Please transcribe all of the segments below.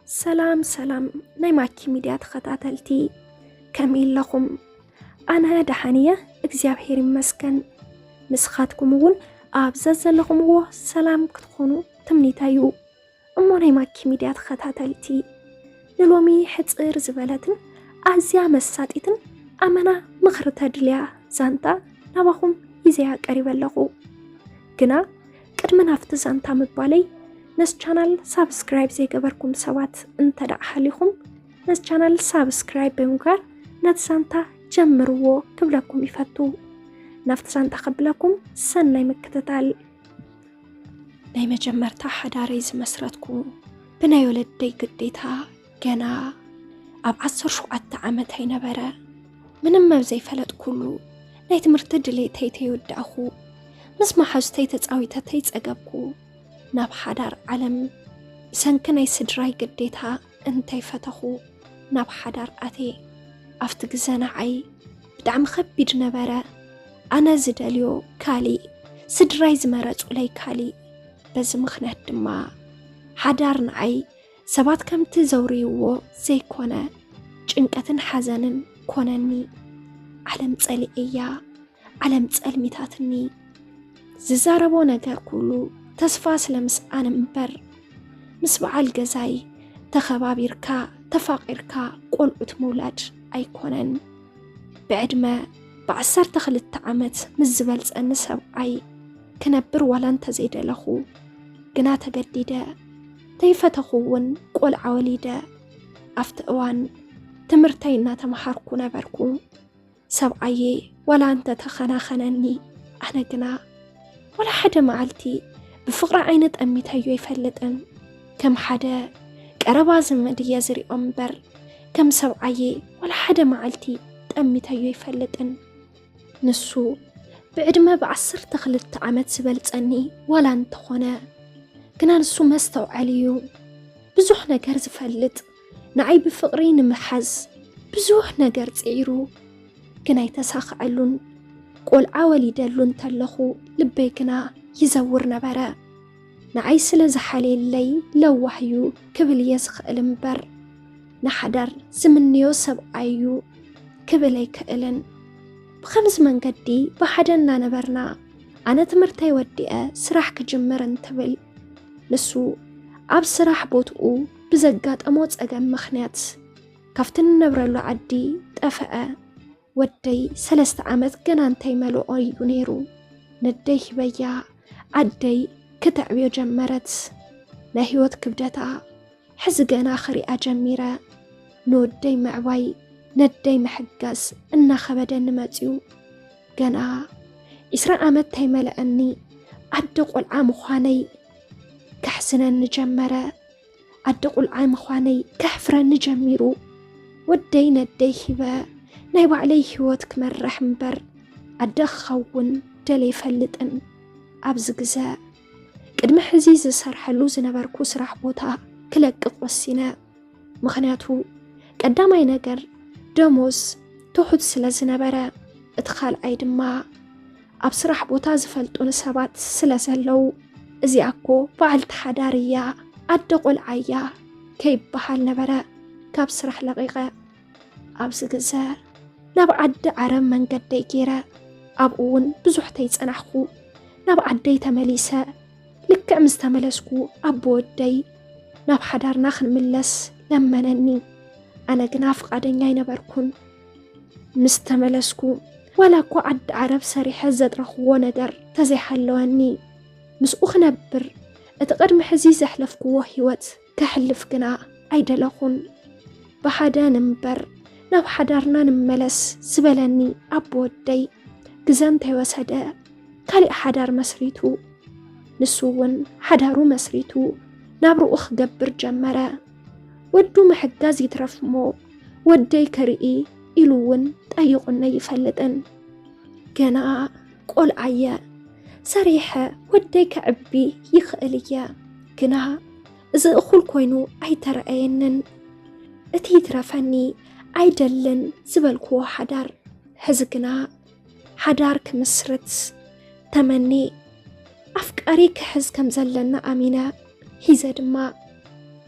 ሰላም ሰላም ናይ ማኪ ሚድያ ተኸታተልቲ፣ ከመይ ኣለኹም? ኣነ ደሓን እየ፣ እግዚኣብሔር ይመስገን። ንስኻትኩም እውን ኣብ ዘዘለኹምዎ ሰላም ክትኾኑ ትምኒተይ እዩ። እሞ ናይ ማኪ ሚድያ ተኸታተልቲ፣ ንሎሚ ሕጽር ዝበለትን ኣዝያ መሳጢትን ኣመና ምኽሪ ተድልያ ዛንታ ናባኹም ይዘያ ቀሪበ ኣለኹ። ግና ቅድሚ ናብቲ ዛንታ ምባለይ፣ ነዚ ቻናል ሳብስክራይብ ዘይገበርኩም ሰባት እንተ ደኣ ሃሊኹም፣ ነዚ ቻናል ሳብስክራይብ ብምግባር ነቲ ዛንታ ጀምርዎ ክብለኩም ይፈቱ። ናብቲ ዛንታ ከብለኩም ሰናይ ምክትታል። ናይ መጀመርታ ሓዳረይ ዝመስረትኩ ብናይ ወለደይ ግዴታ ገና ኣብ ዓሰርተ ሸውዓተ ዓመተይ ነበረ። ምንም ኣብ ዘይፈለጥኩሉ ናይ ትምህርቲ ድሌተይ ተይወዳእኹ፣ ምስ መሓዙተይ ተጻዊተ ተይጸገብኩ፣ ናብ ሓዳር ዓለም ብሰንኪ ናይ ስድራይ ግዴታ እንተይፈተኹ ናብ ሓዳር ኣትየ። ኣብቲ ግዘ ንዓይ ብጣዕሚ ከቢድ ነበረ። ኣነ ዝደልዮ ካሊእ፣ ስድራይ ዝመረጹለይ ካሊእ። በዚ ምኽንያት ድማ ሓዳር ንዓይ ሰባት ከምቲ ዘውርይዎ ዘይኮነ፣ ጭንቀትን ሓዘንን ኮነኒ። ዓለም ጸሊኤያ፣ ዓለም ጸልሚታትኒ። ዝዛረቦ ነገር ኩሉ ተስፋ ስለ ምስኣን እምበር፣ ምስ በዓል ገዛይ ተኸባቢርካ ተፋቒርካ ቆልዑት ምውላድ ኣይኮነን። ብዕድመ ብዓሰርተ ክልተ ዓመት ምስ ዝበልጸኒ ሰብኣይ ክነብር ዋላ እንተዘይደለኹ፣ ግና ተገዲደ፣ ተይፈተኹ እውን ቆልዓ ወሊደ። ኣብቲ እዋን ትምህርተይ እናተምሃርኩ ነበርኩ። ሰብኣየ ዋላ እንተተኸናኸነኒ፣ ኣነ ግና ዋላ ሓደ መዓልቲ ብፍቕሪ ዓይኒ ጠሚተዮ ኣይፈልጥን። ከም ሓደ ቀረባ ዘመድ እየ ዝሪኦ እምበር፣ ከም ሰብኣየ ዋላ ሓደ መዓልቲ ጠሚተዮ ኣይፈልጥን። ንሱ ብዕድመ ብዓሰርተ ክልተ ዓመት ዝበልጸኒ ዋላ እንተኾነ፣ ግና ንሱ መስተውዓሊ እዩ። ብዙሕ ነገር ዝፈልጥ፣ ንዓይ ብፍቕሪ ንምሓዝ ብዙሕ ነገር ጽዒሩ፣ ግን ኣይተሳኽዐሉን። ቆልዓ ወሊደሉ እንተለኹ ልበይ ግና ይዘውር ነበረ። ንዓይ ስለ ዝሓልየለይ ለዋህ እዩ ክብል እየ ዝኽእል እምበር፣ ንሓዳር ዝምንዮ ሰብኣይ እዩ ክብል ኣይክእልን። ብኸምዚ መንገዲ ብሓደ እናነበርና፣ ኣነ ትምህርተይ ወዲአ ስራሕ ክጅምር እንትብል፣ ንሱ ኣብ ስራሕ ቦትኡ ብዘጋጠሞ ጸገም ምኽንያት ካብቲ ንነብረሉ ዓዲ ጠፍአ። ወደይ ሰለስተ ዓመት ገና እንተይመልኦ እዩ ነይሩ። ነደይ ሂበያ፣ ኣደይ ክተዕብዮ ጀመረት። ናይ ህይወት ክብደታ ሕዚ ገና ክሪኣ ጀሚረ። ንወደይ ምዕባይ፣ ነደይ ምሕጋዝ እናኸበደኒ መጺኡ። ገና ዒስራ ዓመት ተይመልአኒ ኣደ ቆልዓ ምዃነይ ከሕዝነኒ ጀመረ። ኣደ ቆልዓ ምዃነይ ከሕፍረኒ ጀሚሩ። ወደይ ነደይ ሂበ ናይ ባዕለይ ህይወት ክመርሕ እምበር ኣደ ክኸውን ደልየ ኣይፈልጥን። ኣብዚ ግዘ ቅድሚ ሕዚ ዝሰርሐሉ ዝነበርኩ ስራሕ ቦታ ክለቅቕ ወሲነ። ምኽንያቱ ቀዳማይ ነገር ደሞዝ ትሑት ስለ ዝነበረ፣ እቲ ካልኣይ ድማ ኣብ ስራሕ ቦታ ዝፈልጡኒ ሰባት ስለ ዘለዉ፣ እዚኣ እኮ በዓልቲ ሓዳር እያ፣ ኣደ ቆልዓ እያ ከይበሃል ነበረ ካብ ስራሕ ለቒቐ። ኣብዚ ግዘ ናብ ዓዲ ዓረብ መንገደይ ገይረ፣ ኣብኡ እውን ብዙሕ ተይጸናሕኩ ናብ ዓደይ ተመሊሰ። ልክዕ ምስ ተመለስኩ ኣቦ ወደይ ናብ ሓዳርና ክንምለስ ለመነኒ። ኣነ ግና ፍቓደኛ ኣይነበርኩን። ምስ ተመለስኩ ዋላ እኳ ዓዲ ዓረብ ሰሪሐ ዘጥረኽዎ ነገር ተዘይሃለወኒ፣ ምስኡ ክነብር፣ እቲ ቅድሚ ሕዚ ዘሕለፍክዎ ህይወት ከሕልፍ ግና ኣይደለኹን። ብሓደ ንንበር፣ ናብ ሓዳርና ንመለስ ዝበለኒ ኣቦ ወደይ ግዘ እንተይወሰደ ካሊእ ሓዳር መስሪቱ፣ ንሱ እውን ሓዳሩ መስሪቱ ናብርኡ ክገብር ጀመረ። ወዱ ምሕጋዝ ይትረፍ እሞ ወደይ ክርኢ ኢሉ እውን ጠይቑኒ ኣይፈልጥን። ገና ቆልዓ እየ፣ ሰሪሐ ወደይ ከዕቢ ይኽእል እየ፣ ግና እዚ እኹል ኮይኑ ኣይተረኣየንን። እቲ ይትረፈኒ ኣይደልን ዝበልክዎ ሓዳር ሕዚ ግና ሓዳር ክምስርት ተመኒ፣ ኣፍቃሪ ክሕዝ ከም ዘለና ኣሚነ ሒዘ ድማ፣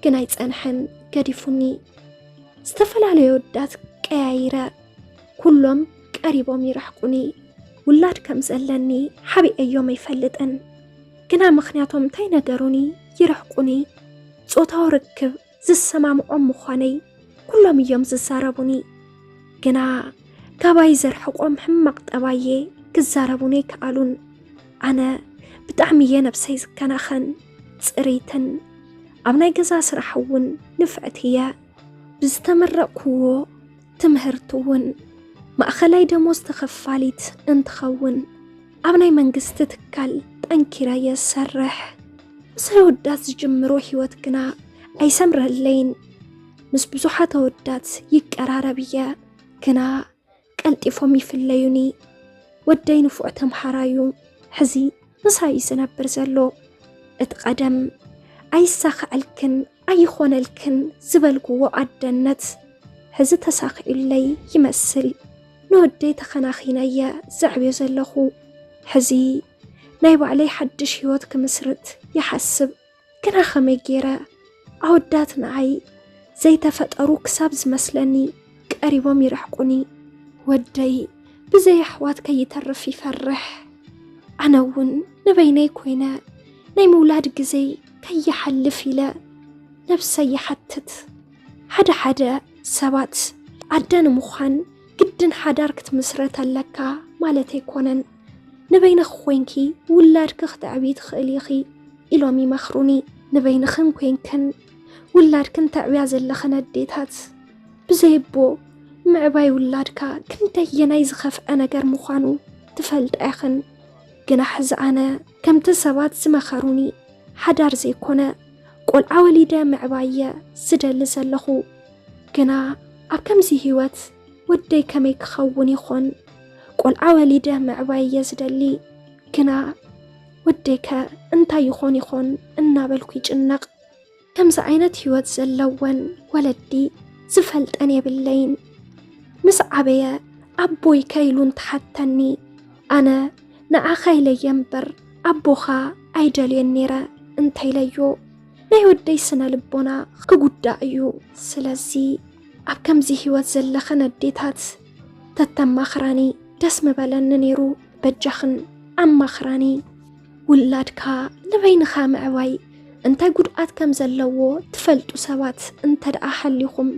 ግን ኣይጸንሐን። ገዲፉኒ። ዝተፈላለዩ ኣወዳት ቀያይረ፣ ኩሎም ቀሪቦም ይርሕቁኒ። ውላድ ከም ዘለኒ ሓቢኤዮም ኣይፈልጥን። ግና ምኽንያቶም እንታይ ነገሩኒ? ይርሕቁኒ። ጾታዊ ርክብ ዝሰማምዖም ምዃነይ ኩሎም እዮም ዝዛረቡኒ። ግና ካባይ ዘርሕቆም ሕማቕ ጠባየ ክዛረቡኒ ኣይከኣሉን። ኣነ ብጣዕሚ እየ ነብሰይ ዝከናኸን፣ ጽርይትን ኣብ ናይ ገዛ ስራሕ እውን ንፍዕቲ እየ። ብዝተመረቕኩዎ ትምህርቲ እውን ማእኸላይ ደሞዝ ተኸፋሊት እንትኸውን፣ ኣብ ናይ መንግስቲ ትካል ጠንኪረ እየ ዝሰርሕ። ምስ ኣወዳት ዝጅምሮ ህይወት ግና ኣይሰምረለይን። ምስ ብዙሓት ኣወዳት ይቀራረብ እየ፣ ግና ቀልጢፎም ይፍለዩኒ። ወደይ ንፉዕ ተምሃራዩ፣ ሕዚ ምሳይ እዩ ዝነብር ዘሎ። እቲ ቀደም ኣይሳኸዐልክን ኣይኾነልክን ዝበልኩዎ ኣደነት፣ ሕዚ ተሳኺዑለይ ይመስል። ንወደይ ተኸናኺነ እየ ዘዕብዮ ዘለኹ። ሕዚ ናይ ባዕለይ ሓድሽ ህይወት ክምስርት ይሓስብ። ግና ከመይ ገይረ? ኣወዳት ንዓይ ዘይተፈጠሩ ክሳብ ዝመስለኒ ቀሪቦም ይርሕቁኒ። ወደይ ብዘይ ኣሕዋት ከይተርፍ ይፈርሕ። ኣነ እውን ንበይነይ ኮይነ ናይ ምውላድ ግዜይ ከይሓልፍ ኢለ ነብሰይ ይሓትት። ሓደ ሓደ ሰባት ኣደ ንምዃን ግድን ሓዳር ክትምስረት ኣለካ ማለት ኣይኮነን። ንበይንኺ ኮይንኪ ውላድኪ ክተዕብዪ ትኽእሊ ኢኺ ኢሎም ይመኽሩኒ። ንበይንኽን ኮይንክን ውላድክን ተዕብያ ዘለኽን ኣዴታት፣ ብዘይ ኣቦ ምዕባይ ውላድካ ክንደየናይ ዝኸፍዐ ነገር ምዃኑ ትፈልጣ ኢኽን። ግና ሕዚ ኣነ ከምቲ ሰባት ዝመኸሩኒ ሓዳር ዘይኮነ ቆልዓ ወሊደ ምዕባይ እየ ዝደሊ ዘለኹ። ግና ኣብ ከምዚ ህይወት ወደይ ከመይ ክኸውን ይኾን? ቆልዓ ወሊደ ምዕባይ እየ ዝደሊ፣ ግና ወደይከ እንታይ ይኾን ይኾን እናበልኩ ይጭነቕ። ከምዚ ዓይነት ህይወት ዘለወን ወለዲ ዝፈልጠን የብለይን። ምስ ዓበየ ኣቦይ ከ ኢሉ እንተሓተኒ፣ ኣነ ንዓኻ ኢለየ እምበር ኣቦኻ ኣይደልዮን ነይረ እንተኢለዮ፣ ናይ ወደይ ስነ ልቦና ክጉዳእ እዩ። ስለዚ ኣብ ከምዚ ህይወት ዘለኽን ኣዴታት ተተማኽራኒ ደስ ምበለኒ ነይሩ። በጃኽን ኣማኽራኒ። ውላድካ ንበይንኻ ምዕባይ እንታይ ጉድኣት ከም ዘለዎ ትፈልጡ ሰባት እንተ ደኣ ሃሊኹም፣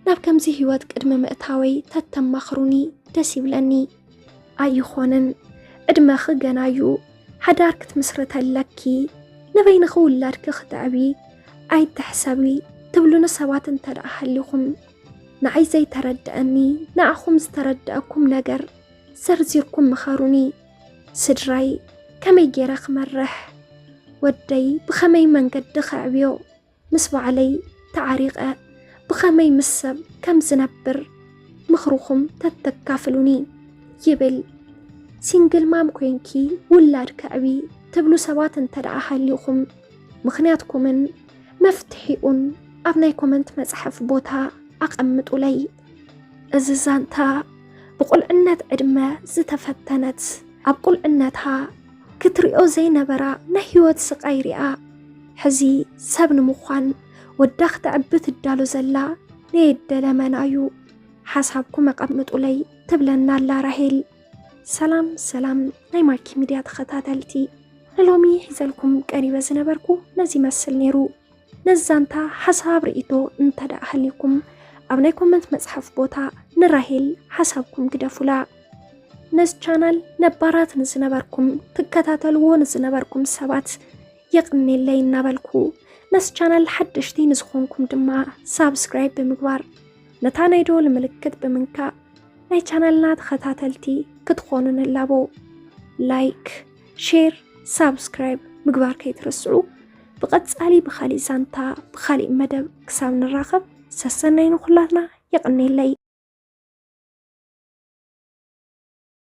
ናብ ከምዚ ህይወት ቅድሚ ምእታወይ ተተማኽሩኒ ደስ ይብለኒ። ኣይኾንን፣ ዕድመኺ ገና እዩ፣ ሓዳር ክትምስርት ኣለኪ፣ ንበይንኺ ውላድኪ ክተዕቢ ኣይትሕሰቢ ትብሉኒ ሰባት እንተ ደኣ ሃሊኹም፣ ንዓይ ዘይተረድኣኒ ንዓኹም ዝተረድኣኩም ነገር ዘርዚርኩም ምኸሩኒ። ስድራይ ከመይ ገይረ ክመርሕ? ወደይ ብኸመይ መንገዲ ከዕብዮ? ምስ ባዕለይ ተዓሪቐ ብኸመይ ምስ ሰብ ከም ዝነብር ምኽርኹም ተተካፍሉኒ ይብል። ሲንግል ማም ኮይንኪ ውላድ ከዕቢ ትብሉ ሰባት እንተ ደኣ ሃሊኹም፣ ምኽንያትኩምን መፍትሒኡን ኣብ ናይ ኮመንት መጽሓፍ ቦታ ኣቐምጡለይ። እዚ ዛንታ ብቁልዕነት ዕድመ ዝተፈተነት፣ ኣብ ቁልዕነታ ክትሪኦ ዘይነበራ ናይ ህይወት ስቓይ ሪኣ፣ ሕዚ ሰብ ንምዃን ወዳ ክተዕቢ ትዳሎ ዘላ ናይ ኣደ ለመና እዩ። ሓሳብኩም ኣቐምጡለይ ትብለና ኣላ ራሄል። ሰላም ሰላም ናይ ማኪ ሚድያ ተኸታተልቲ፣ ንሎሚ ሒዘልኩም ቀሪበ ዝነበርኩ ነዚ ይመስል ነይሩ። ነዚ ዛንታ ሓሳብ ርእይቶ እንተ ደኣ ሃልዩኩም፣ ኣብ ናይ ኮመንት መጽሓፍ ቦታ ንራሄል ሓሳብኩም ግደፉላ። ነዚ ቻናል ነባራት ንዝነበርኩም፣ ትከታተልዎ ንዝነበርኩም ሰባት የቕኔለይ እናበልኩ፣ ነዚ ቻናል ሓደሽቲ ንዝኾንኩም ድማ ሳብስክራይብ ብምግባር፣ ነታ ናይ ደወል ምልክት ብምንካእ ናይ ቻናልና ተኸታተልቲ ክትኾኑ ንላቦ። ላይክ፣ ሼር፣ ሳብስክራይብ ምግባር ከይትረስዑ። ብቐጻሊ ብኻሊእ ዛንታ፣ ብኻሊእ መደብ ክሳብ ንራኸብ፣ ሰሰናይ ንኹላትና። የቕኔለይ።